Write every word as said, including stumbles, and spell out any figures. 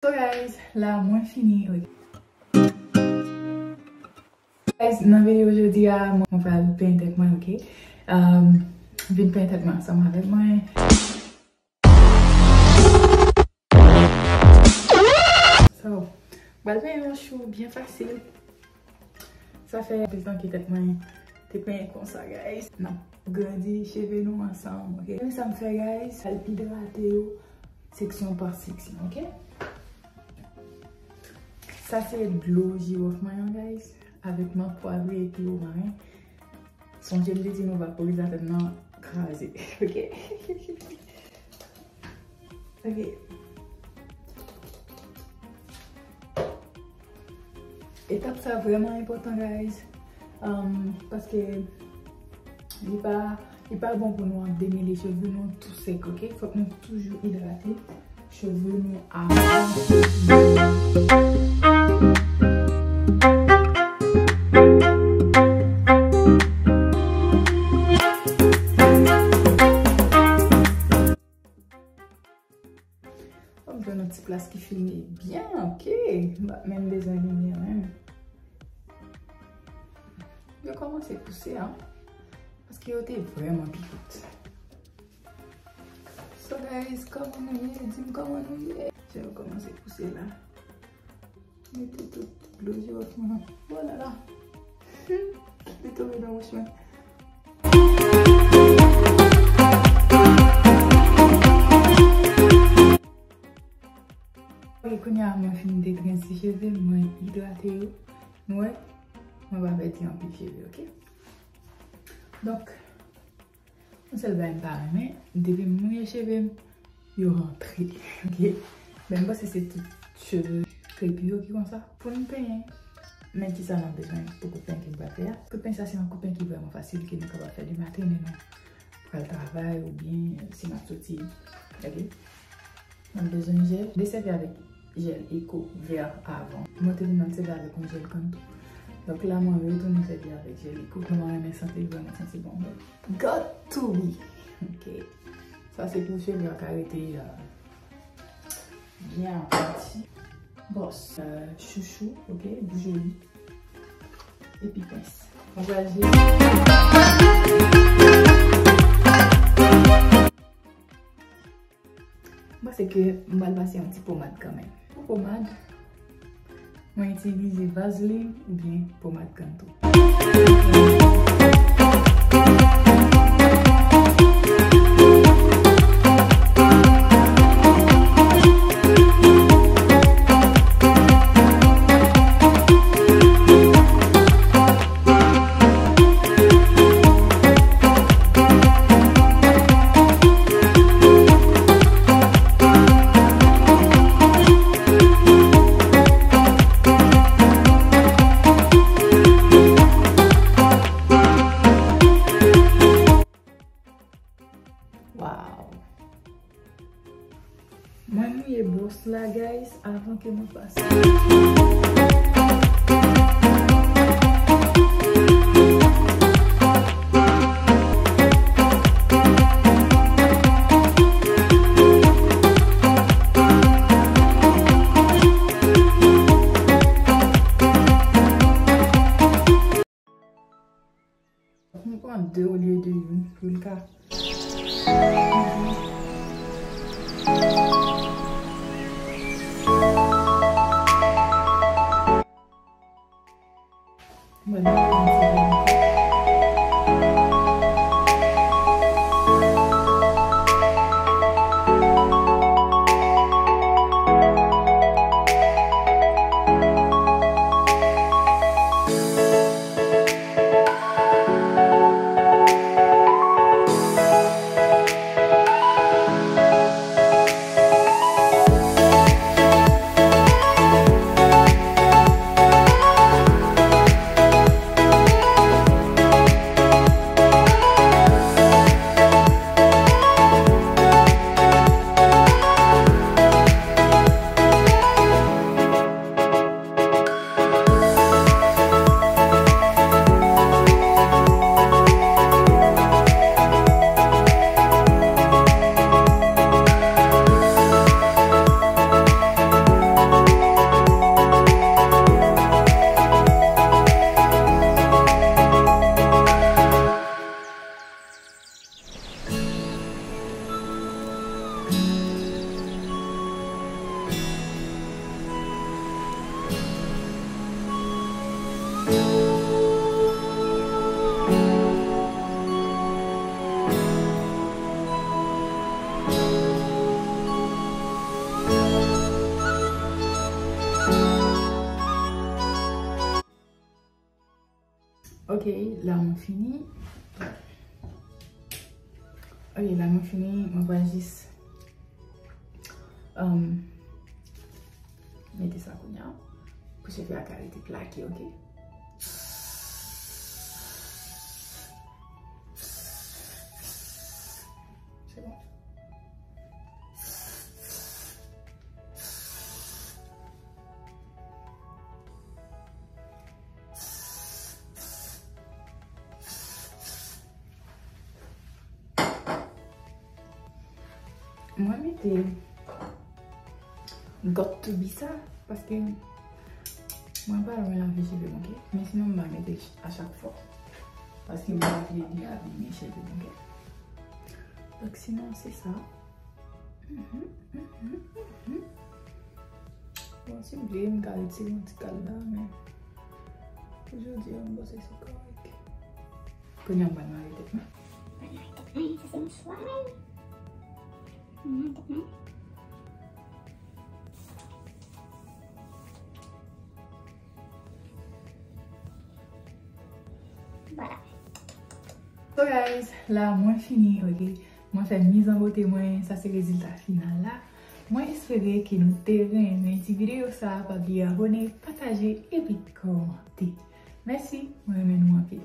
So guys, la mwen fini, ok. Guys, nan videyo jodi a, mwen pral penyen tèt mwen, ok? Um, vin penyen tèt mwen ansanm avèk mwen. So, pral penyen yon chou byen fasil. Sa fè anpil tan ke tèt mwen te penyen konsa, guys. N ap grandi cheve nou ansanm, ok? Men sa m fè, guys, al idrate yo seksyon pa seksyon, ok? Sa se dlo jiwòf mwen an, guys, avèk mank pwavre epi womaren. Sonje m te di nou vaporizateur m nan kraze, ok? Ok. Etap sa vrèman enpòtan, guys. Um, paske li pa, li pa bon pou nou ap demele cheve nou tou sèk, ok? Fòk nou toujou idrate cheve nou avan. Fò m jwenn yon ti plas ki filme byen, ok. M pa menm bezwen limyè menm. Yo kòmanse pouse, an. Paske yo te vrèman pi kout. So guys, kòman nou ye? Di m kòman nou ye. Yo kòmanse pouse la. Mete tout dlo jiwòf mwen. Oh la la. Li tonbe nan wouch mwen. E kounye a, mwen fin detrense cheve m, mwen idrate yo. Nou wè, mwen pa pèdi anpil cheve, ok? Donk, yon sèl bagay m pa renmen, depi m mouye cheve m, yo rantre. Ok? Men m panse se tout cheve krepi yo ki konsa. Pou n penyen, men kisa n ap bezwen pou kout peny ke m pral fè a. Kout peny sa se yon kout peny ki vrèman fasil ke nou kapab fè le maten lè nou pral travay oubyen si n ap soti. Ok? N ap bezwen jèl. M te sèvi avèk jèl Eko vè avan. Mwen te vin nan sèvi avèk yon jèl kann tou. Donk la, mwen retounen sèvi avèk jèl Eko. Mwen renmen sante l, vrèman santi bon. Got to be. Ok. Sa se pou cheve a ka rete, euh, byen apati. Bòs, euh, chouchou, ok, joli. Epi pens. Mwen pral jete. Mwen panse ke m pral pase yon ti pomad kanmenm. Pou pomad, mwen itilize vazlin oubyen pomad kanto. Wow. Mwen mouye bwòs la, guys, avan ke mwen pase. Nou pran de olye de youn pou l ka. Mwen, mwen, mwen, mwen. Ok, la mwen fini. Ok, la mwen fini, mwen pral jis, um, mete sa kounye a. Pou cheve a ka rete plake, ok? Se bon. Mwen mete got to be sa, paske mwen pa lwen lave cheve m, ok? Men sinon, m pa mete a chak fwa. Paske m pa vle li abime cheve m, ok? Donk, sinon, se sa. Mhm, mhm, mhm. Bon, si m vle, m ka retire yon ti kal la, men pou jodi a, m panse se kòrèk. Kounye a, m pral mare tèt mwen. Mare tèt mwen, sa se mouchwa. Mare tèt mwen. Voilà. So guys, la mwen fini, ok? Mwen fè mizanbote mwen, sa se rezilta final la. Mwen espere ke nou te renmen ti videyo sa, pa bliye abone, pataje epi kòmante. Mèsi, mwen renmen nou anpil.